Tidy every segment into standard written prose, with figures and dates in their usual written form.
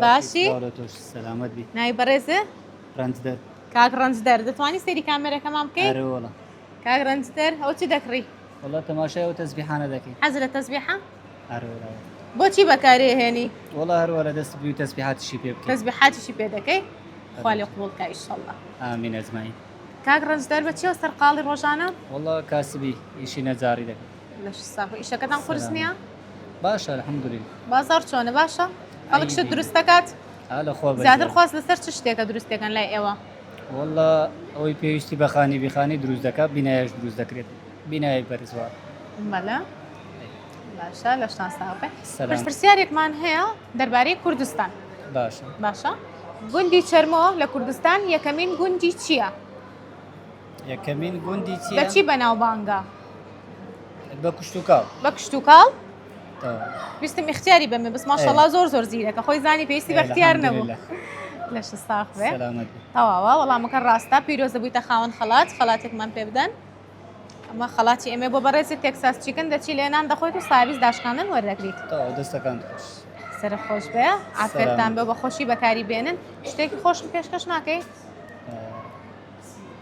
باشی؟ تۆش سەلامەت بی. ناوی بەڕێزت؟ ڕەنجدەر. کاک ڕەنجدەر دەتوانی سەیری کامێرەکەمان بکەی؟ ئەرێ وەڵا. کاک ڕەنجدەر ئەو چی دەکڕی؟ وەڵا تەماشای ئەو تەزبیحانە دەکەین. حەز لە تەزبیحە؟ ئەرێ وەڵا. بۆچی بەکاری ئەهێنی؟ وەڵا هەروا لە دەست بووی تەزبیحاتیشی پێ بکەی. تەزبیحاتیشی پێ دەکەی؟ خوا لێ قبوڵ کا ئیشەڵا. ئامین ئەجمەعین. کاک ڕەنجدەر بە چیەوە سەرقاڵی ڕۆژانە؟ وەڵا کاسبی ئیشی نەجاڕی دەکەم. لەش ساغ بێ. ئیشەکەتان قورس نییە؟ باشە الحمدللە. بازاڕ چۆنە باشە؟ خەڵک شت دروست دەکات؟ ئا لە خوا بەزیاد. زیاتر خواست لەسەر چ شتێکە دروست دەکەن لای ئێوە؟ وەڵا ئەوەی پێویستی بە خانی بیخانی دروست دەکات بینایەش دروست دەکرێت بینای بەرز وا. بەلە باشە لەشتان ساغ بێ. سەلام. پرسیارێکمان هەیە دەربارەی کوردستان. باشە. باشە گوندی چەرمۆ لە کوردستان یەکەمین گوندی چییە؟ یەکەمین گوندی چییە؟ بە چی بەناوبانگە؟ بە کشتوکاڵ. بە کشتوکاڵ؟ ویستم ئیختیاری بەمێ بەس ماشەڵا زۆر زۆر زیرەکە خۆی زانی پێویستی بە اختیار نەبوو. لەش ساغ بێ. تەواوە وەڵامەکە ڕاستە پیرۆزە بوویتە خاوەن خەڵات خەڵاتێکمان پێ بدەن. ئەمە خەڵاتی ئێمە بۆ بەڕێزت Texas Chicken دەچی لێنان دەخۆیت و ساویز داشکاندن وەردەگریت. تەواو دەستەکان خۆش. سەر خۆش بێ عافێتان بێ بە خۆشی بەکاری بێنن شتێکی خۆشم پێشکەش ناکەی؟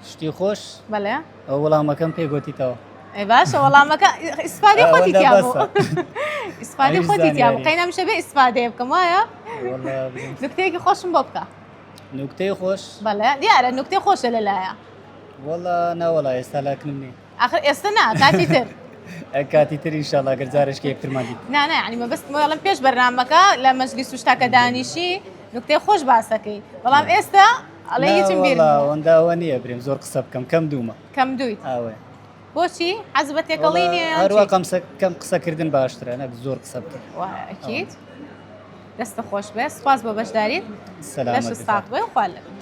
شتی خۆش؟ بەڵێ. ئەو وەڵامەکەم پێ گۆتیتەوە. ئەی باشە وەڵامەکە ئیسفادەی خۆتی تیا بوو. ئیسفادەی خۆتی تیا بوو قەینامیشە بێ ئیسفادەیە بکەم وایە؟ نوکتەیەکی خۆشم بۆ بکە. نوکتەی خۆش؟ بەڵێ دیارە نوکتەی خۆشە لەلایە. وەڵا ناوەڵا ئێستا لاکنم نییە. ئاخر ئێستا نا کاتی تر. کاتی تر ئینشاڵا گەر جارێکی یەکترمان دیت. نا نا یعنی مەبەستم ئەڵێم پێش بەرنامەکە لە مەجلیس و شتاکە دانیشی نوکتەی خۆش باسەکەی بەڵام ئێستا ئەڵێ هیچم بیر وەڵا ئەوەندە ئەوە نییە برێم زۆر قسە بکەم کەم دوومە. کەم دوویت. ئاوێ. بۆچی حەز بە تێکەڵی نییە یان هەروە چی؟ کەم کەم قسەکردن باشترە نەک زۆر قسە بکەی. وایە ئەکید. دەستت خۆش بێ سوپاس بۆ بەشداریت. سەلامەت لەشت بی ساغ بێ و خوا لەگەڵت.